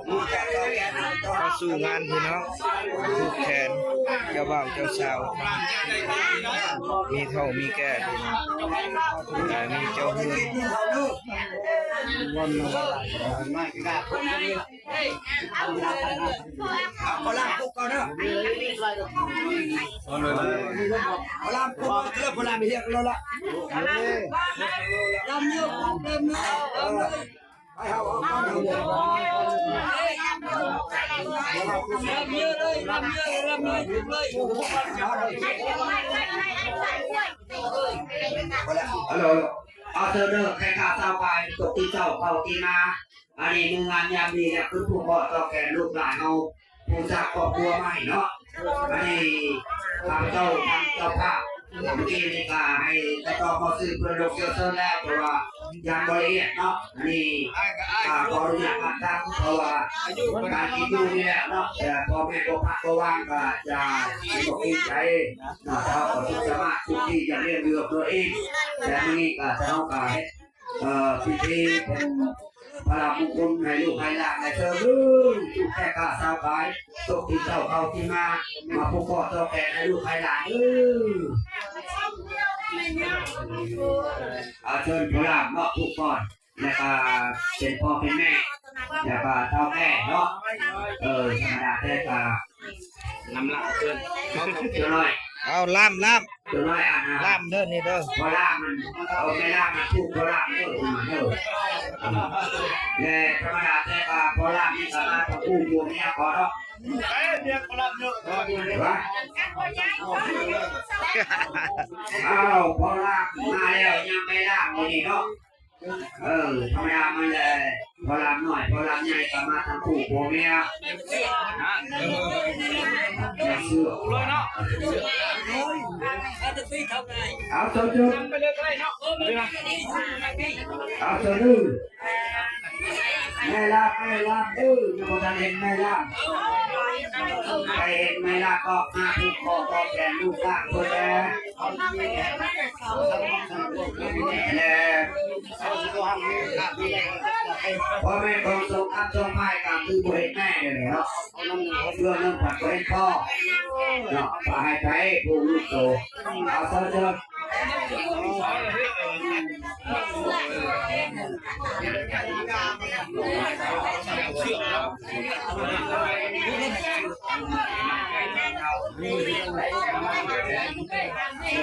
ເຂົ້າສູ່ງານພີ່ນ້ອງ ຜູກແຂນເຈົ້າບ່າວເຈົ້າສາວ ມີເຖົ້າມີແກ່ພີ່ນ້ອງ ແລະ ມີເຈົ້າເຮືອນ. ເອົາ ຂໍລາບປຸກກ່ອນເດີ ຂໍລາບປຸກກ່ອນເດີ ຂໍລາບເຮັດແລ້ວລະ ລຳເນີ ລຳເນີ ໄປເຮົາອອກກ່ອນເຮົາ ລຳເນີເລີຍ ລຳເນີ ລຳເນີ ຢຸດເລີຍ ເອົາລະ ເອົາເຊີນເດີ ແຂກຊາວປາຍ ຕົກທີເກົ້າ ເຂົ້າທີຫ້າ ອັນນີ້ມື້ງາມຍາມດີແຫຼະ ຄືຜູກຄໍຕໍ່ແຂນລູກຫຼານເຮົາ ຜູ້ສ້າງຄອບຄົວໃໝ່ເນາະ. ອັນນີ້ຂ້າພະເຈົ້າທາງເຈົ້າພາບ ເມື່ອກີ້ນີ້ກະໃຫ້ຕາຕອບມາຊື່ເພື່ອລົງເຊີນແລ້ວ ແຕ່ວ່າຍັງບໍ່ລະອຽດເນາະ. ອັນນີ້ ອ່າ ຂໍອະນຸຍາດຜ່ານທາງ ເພາະວ່າການກິນຢູ່ນີ້ແຫຼະເນາະ ແຕ່ພໍ່ແມ່ບໍ່ພັກບໍ່ວ່າງກະຈະບໍ່ເກງໃຈເນາະ. ເຮົາກະທຸກສາມາດທຸກທີ່ຈະລ້ຽງດູຕົວເອງ ແຕ່ມື້ນີ້ກະເຮົາກະເຮັດ ເອີ ພິທີເປັນພະລາມຸງຄຸນໃຫ້ລູກໃຫ້ຫຼານໄດ້ເຊີນເດີ ທຸກແຂກຊາວປາຍ ຕົກທີເກົ້າ ເຂົ້າທີຫ້າ ມາຜູກຄໍຕໍ່ແຂນໃຫ້ລູກໃຫ້ຫຼານເດີ. ເອົາເຊີນພໍ່ຫຼານເນາະຜູກກ່ອນ ແລ້ວກະເປັນພໍ່ເປັນແມ່ ແລ້ວກະເຖົ້າແກ່ເນາະ. ເອີ ທຳມະດາແທ້ກະ ນຳລາວເພິ່ນ ເຈົ້ານ້ອຍ ເອົາລາມ ລາມ ເຈົ້ານ້ອຍ ອັນນະ ລາມເດີນີ້ເດີ ພໍ່ລາມມັນ ເອົາແມ່ລາມມັນຜູກພໍ່ລາມເດີ ເດີ. ແລະ ທຳມະດາແທ້ກະພໍ່ລາມນີ້ກະມາທັງຄູ່ຜົວເມຍກ່ອນເນາະ ເອີ ເມຍພໍ່ລາມເດີ ວ່າ ອ້າວ ພໍ່ລາມມາແລ້ວ ຍັງແມ່ລາມຢູ່ນີ້ເນາະ. ເອີ ທຳມະດາມັນແຫຼະ ພໍ່ລາມນ້ອຍ ພໍ່ລາມໃຫຍ່ກະມາທັງຄູ່ຜົວເມຍ ເອົາເຊີນເດີ ເອົາເຊີນເດີ ແມ່ລາມ ແມ່ລາມເດີ ຍັງບໍ່ທັນເຫັນແມ່ລາມ ໄປເຫັນແມ່ລາມກໍມາຜູກຄໍຕໍ່ແຂນລູກຫຼານເພິ່ນແດ່. ແລະ ພໍ່ແມ່ຂອງສອງຄຳສອງຝ່າຍກໍຄືບໍ່ເຫັນແມ່ເດເນາະ ເລື່ອງໜຶ່ງພັດບໍ່ເຫັນພໍ່ເນາະ ວ່າໃຫ້ໃຜຜູ້ລູກໂຕ ເອົາເຊີນເດີ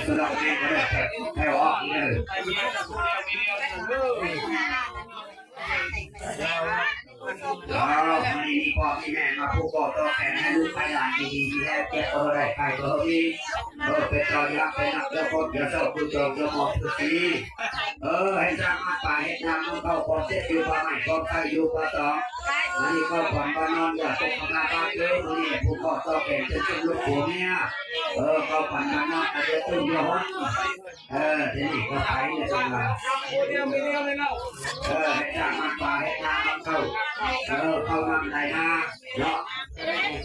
ສຳລັບເດັກກໍໄດ້ແຖວອອກເດີ ລາວ ມື້ນີ້ມີພໍ່ມີແມ່ມາຜູກຄໍຕໍ່ແຂນໃຫ້ລູກໃຫ້ຫຼານ ຢູ່ດີມີແຮງ ເຈັບບໍ່ໄດ້ ໄຂ້ບໍ່ມີ ເອີ ເປັນເຈົ້າຢ່າເປັນນັກ ຢ່າຄົນຢ່າເສົ້າ ຄືເຈົ້າຢ່າໝອບຄືສີ ເອີ ໃຫ້ສ້າງມາປ່າເຮັດນາ ນຳເຂົ້າຂອງເຈັບຢູ່ປ່າໄມ້ ຂອງໄຂ້ຢູ່ປ່າຕອງ ອັນນີ້ເຂົ້າຂວັນບ້ານນອນ ຢ່າຕົກຂະມາບາດເດີ ມື້ນີ້ຜູກຄໍຕໍ່ແຂນເປັນຊຸມລູກຜົວເມຍ ເອີ ເຂົ້າຂວັນບ້ານນອນ ຢ່າຕື່ນຢ່າຫົນ ເອີ ທີນີ້ກໍໄປແລ້ວຈັ່ງວ່າ ເອີ ໃຫ້ສ້າງມາປ່າເຮັດນານຳເຂົ້າ ເອີ ເຂົ້ານຳໄດ້ນາເນາະ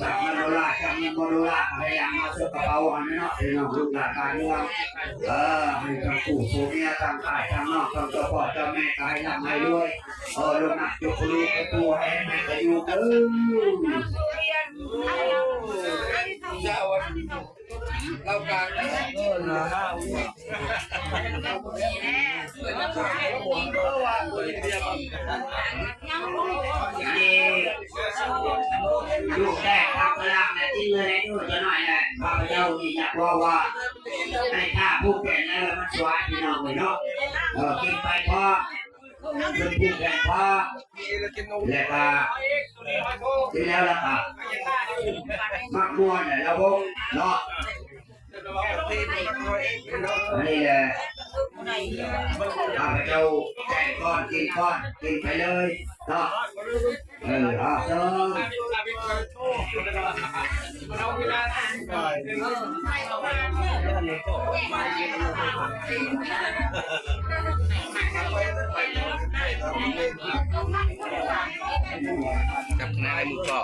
ຈັກມັນໂດລາ ຈັກມັນບໍ່ໂດລາ ພະຍາຍາມມາເຊິ່ງກະເປົາຫັ້ນເນາະ ພີ່ນ້ອງລູກຫຼານບ້ານເມືອງ ເອີ ໃຫ້ທັງຄູ່ຜົວເມຍ ທັງອ້າຍທັງນ້ອງ ທັງເຈົ້າພໍ່ເຈົ້າແມ່ ກໍໃຫ້ລ່ຳໃຫ້ລວຍ ເອີ ລົງນັບຈຸກລູກໃຫ້ປູໃຫ້ແມ່ກະຢູ່ເດີ. ລາວກາງ ອັນນີ້ລູກແຂກທາງຝຣັ່ງແຫຼະ ກິນເລີຍເດີ ເຈົ້ານ້ອຍແຫຼະ ຂ້າພະເຈົ້ານີ້ຢາກເວົ້າວ່າ ໃຫ້ຖ້າຜູກແຂນແລ້ວມັນສວາຍ ພີ່ນ້ອງເອີຍເນາະ ເອີ ກິນໄປພໍ ເພິ່ນຜູກແຂນພໍ ແລ້ວກະ ກິນແລ້ວລະກະ ມັກມ່ວນແຫຼະລະວົງເນາະ ອັນນີ້ແຫຼະ ຂ້າພະເຈົ້າແຈ້ງກ່ອນ ກິນກ່ອນ ກິນໄປເລີຍເນາະ ເອີ ເອົາເຊີນ. ກັບຄະນະໃນໝູ່ເກາະ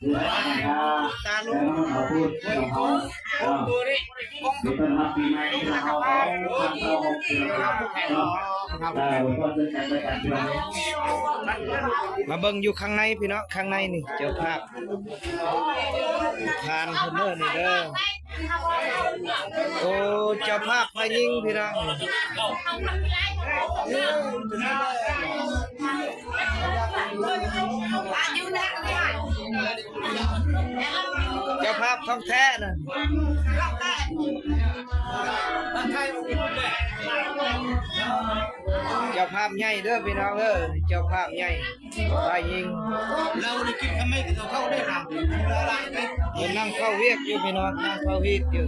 ຕາລຸງ ເອີ ເປັນຕົ້ນຮັບປີໃໝ່ທີ່ເຮົາເອົາ ມາເບິ່ງຢູ່ຂ້າງໃນພີ່ນ້ອງ ຂ້າງໃນນີ້ ເຈົ້າພາບ ທ່ານເພິ່ນເດີນີ້ເດີ. ໂອ້ ເຈົ້າພາບພາຍິງພີ່ນ້ອງ ເຈົ້າພາບຂອງແທ້ນະ ເຈົ້າພາບໃຫຍ່ເດີພີ່ນ້ອງເດີ ເຈົ້າພາບໃຫຍ່ ຝ່າຍຍິງ ເພິ່ນນັ່ງເຝົ້າວຽກຢູ່ພີ່ນ້ອງ ນັ່ງເຝົ້າຮີດຢູ່.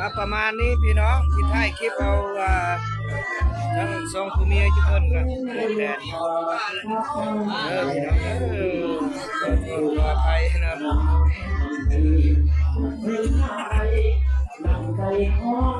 ອ່າ ປະມານນີ້ພີ່ນ້ອງ ຊິຖ່າຍຄລິບເອົາ ອ່າ ທັງສອງຜົວເມຍຈຸເພິ່ນກໍແລ້ວແຕ່ ເດີພີ່ນ້ອງເດີ ຂໍໂທດຂໍອະໄພນຳ.